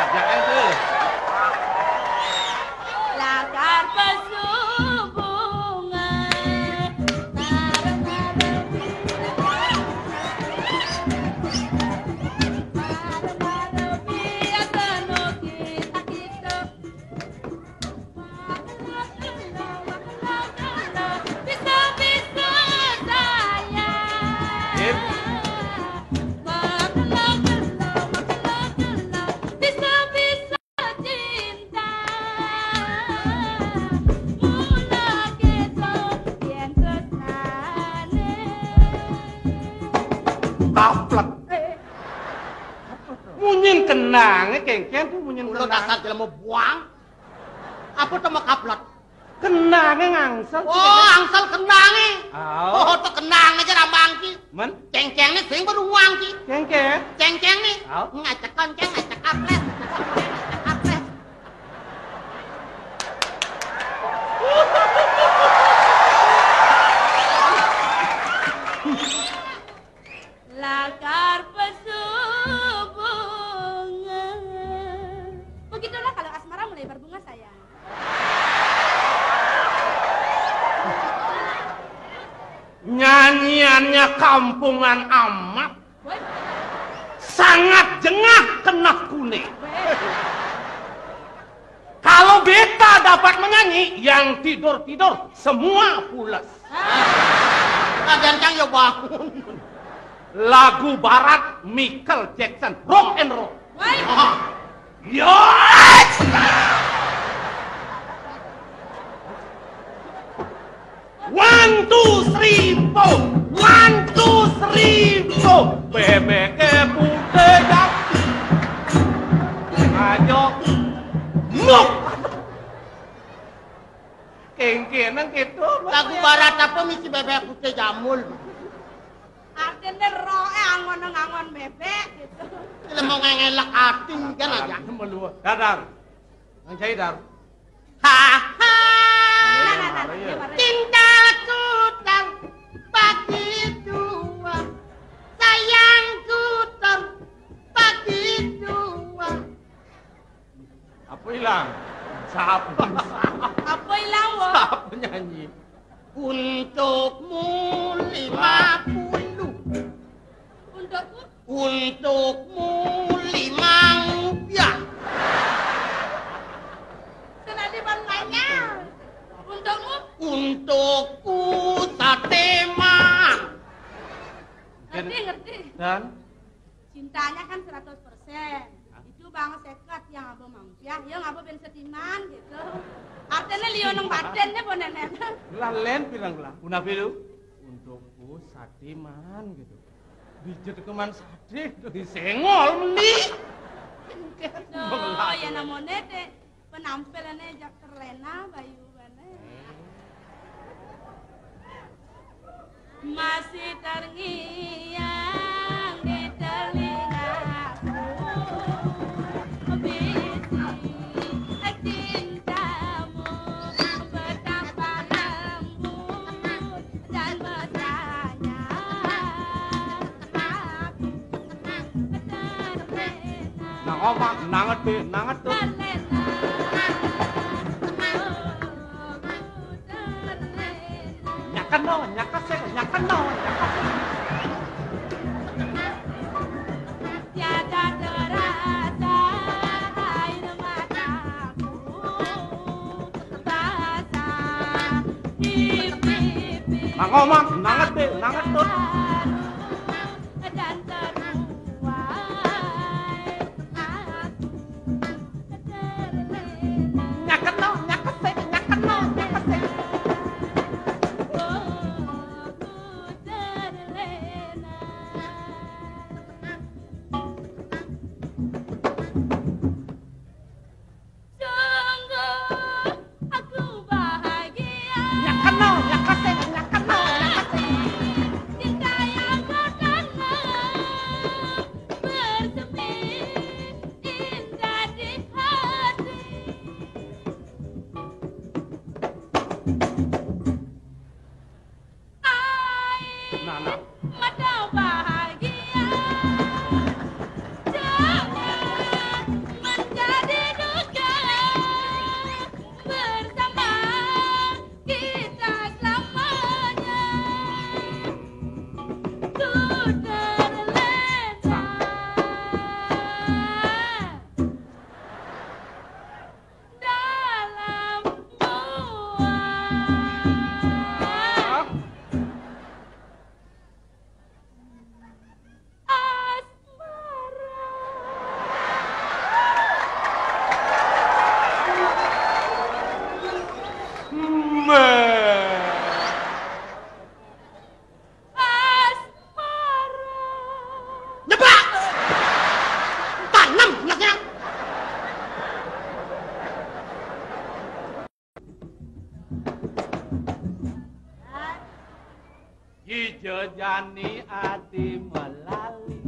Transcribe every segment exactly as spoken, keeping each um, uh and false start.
Jangan tuh. Lakar pasubungan. Bisa-bisa saya. Sip. Bisa-bisa cinta. Mula kita yen tresnane. Kaplek. Munyin kenange, kengken tuh munyin Mulo kenange. Dasar jelema buang. Apa to mau kaplek? Kenange ngangsel. Oh, angsel kenange. Au. Oh, to kenange aja rambang ki. Men, Cengceng nih sing beruang ki. kengken. Cengceng nih. Au. Ngacek konceng, ngacek kaplek. Ngacek konceng, ngacek kaplek. Lakar pasubungan. Begitulah kalau asmara mulai berbunga, sayang. Nyanyiannya kampungan amat. Woi, Sangat jengah kenakune. woi. Kalau beta dapat menyanyi, yang tidur-tidur semua pules. Nah, jancang ya bangun. Lagu barat Michael Jackson, rock and roll. Woi. Ah, Yes! One, two, three, four. One, two, three, four. Bebek putih jati. Ayo. Nuk. Kengkenang gitu. lagu barat apa misi bebek putih jamul? Artine roe angon ngangon bebek gitu. Lemo ngengelek ating kan aja. Dadar. Yang jahit, Dar. Haha. Nah, nah, nah, nah, dia baru. Cintaku terbagi dua, sayangku terbagi dua. Apa hilang? Siapa? Apa ilang, wo? Siapa nyanyi? Untukmu lima puluh, Untukku, untukmu lima rupiah. senadi ban lainnya. Untukmu, Untukku sate man. Ngerti, ngerti. Dan Cintanya kan seratus persen. Itu bang seket yang abo mampiah, yang abo ben sediman gitu. Artinya lio nang badannya bonenen. lah len bilang lah. Unapi lu? Untukku satiman gitu. Dijet keman sate gitu. Disengol meni. Oh, ya namanya teh penampilannya jak terlena, bayu bane. Masih terngiang di telingaku bisi cintamu betapa lembut dan mesranya aku terlena. Nang omak, nang ngedek, nang ngedut. Nyakeno, nyakesek, nyakeno, nyakesek. Tiada terasa air mataku basah di pipi. Nang omak, nang ngedek, nang ngedut. Dan terbuai aku terlena. Nyakeno, nyakesek, nyakeno, nyakesek. Oh, ku terlena. Sungguh aku bahagia. Nyakeno, nyakesek, nyakeno, nyakesek. Cinta Jani ati melali.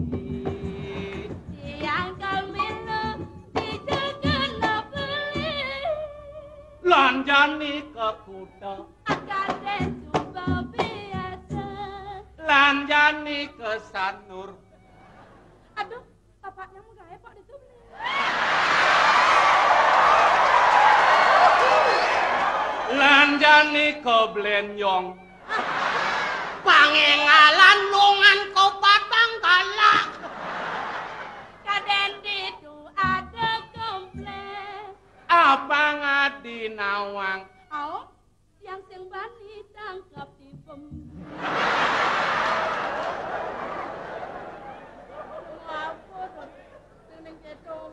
Tiang kamilu dijagana beli. Lan jani ka kuta. Akade suba biasa. Lan jani ka Sanur. Aduh, bapaknya mau gawe kok di sini. Lan jani ka Blenjong. Pangengalan lungan ka Batang Galak. Kaden ditu ada komplek. Apang adi nawang. Au, yang sing bani tangkap tipem. Apa tuh? Ning keto.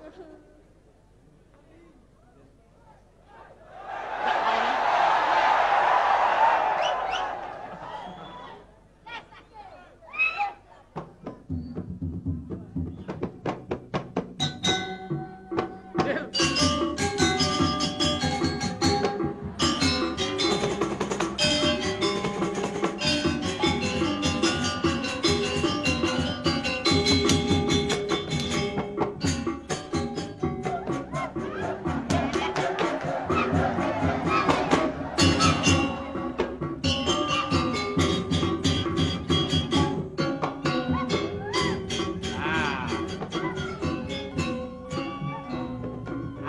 Nah.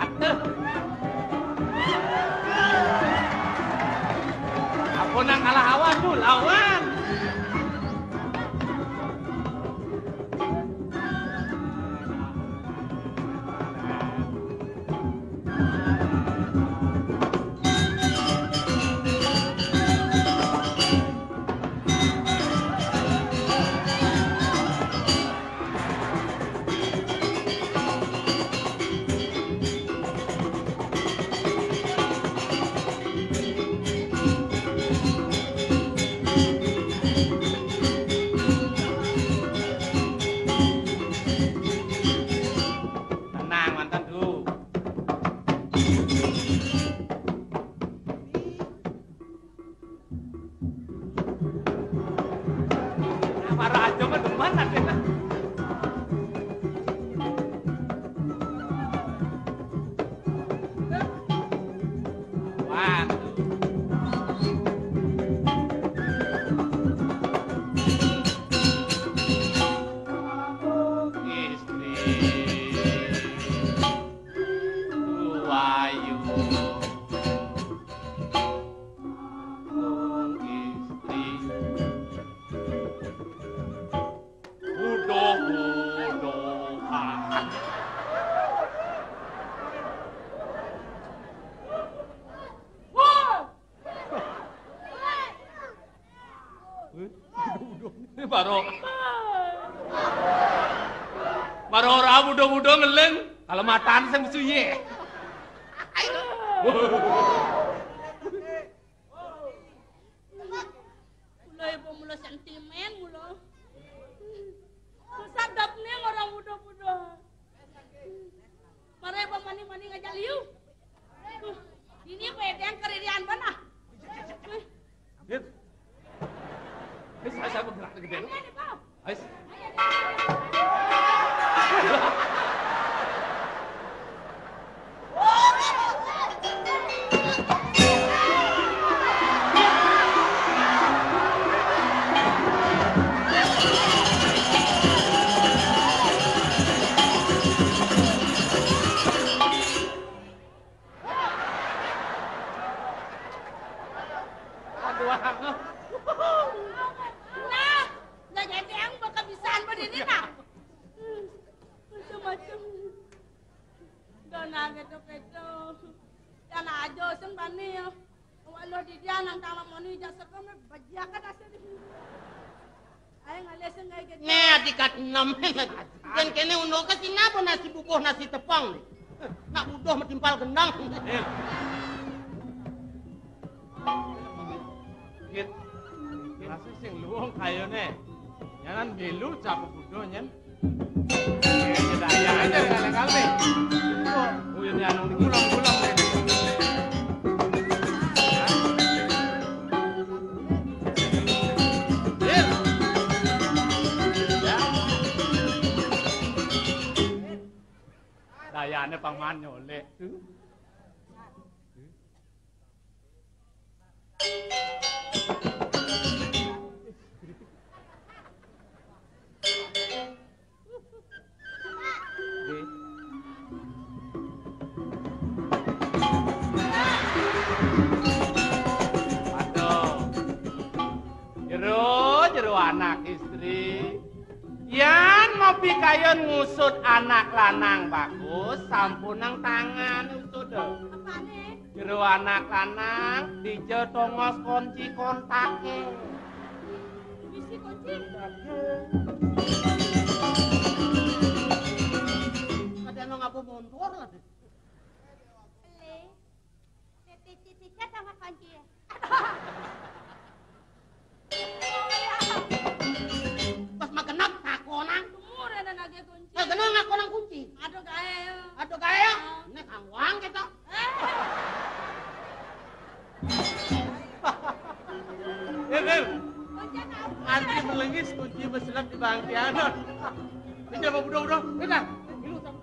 Aduh. Apa nang kalah awan tuh, lawan. Tenang, mantan dulu. Apa raja mah demen ati. Waduh. Istri Wayu. Wong istri. Uduh-uduhan. Wah! Ini baru. Baru ora muda-muda ngeling, kalau matan sing suye. Kula ibu mula sentimen mula. Sadapne ora muda-muda. Mare ibu mani-mani ngajak liu. Ini wedang keririan banah. Dit. Wis, ayo, aku gerak gede lu. Ayo, Pak. Ayo. Aduh, aku. Nah, lah, jadi yang bakal bisaan begini, nah. Macam-macam. Dona gitu-gitu. Yang aja sing bani ya. Walau di dia nang talam moni jasa kami bajiakan hasil. Ayo ngalih sing kayak gitu. Nih, adikat enam. Dan kene uno ke sini apa nasi bubuh, nasi tepung nih? Nak buduh metimpal gendang. Eh. Git. Rasa sing luwung kayone. Jangan belu capek buduh nyen. Oke, kita ayang aja dengan yang kami. Oh, ini anu ini. Pulang, pulang. Hah? Bil. Ayane paman nyolek. Nggih. Aduh. Jero, jero anak istri. Yan mau pikayun ngusut anak lanang bagus, sampun nang tangan usut. Apane? Jero anak lanang, dija tongos kunci kontake. Bisi kunci. Ada nang apa montor lah. Beli. Titi-titi sama kunci. Pas magenep ngakonang. Umur ana nagih kunci. Magenep ngakonang kunci. Aduh gae. Aduh gae. Nek kangwang kita. Eh. Eh, Beb. Kunci apa? Antri melengis kunci beselak di bangkian. Ini apa budak-budak? Kita. Ilu sama.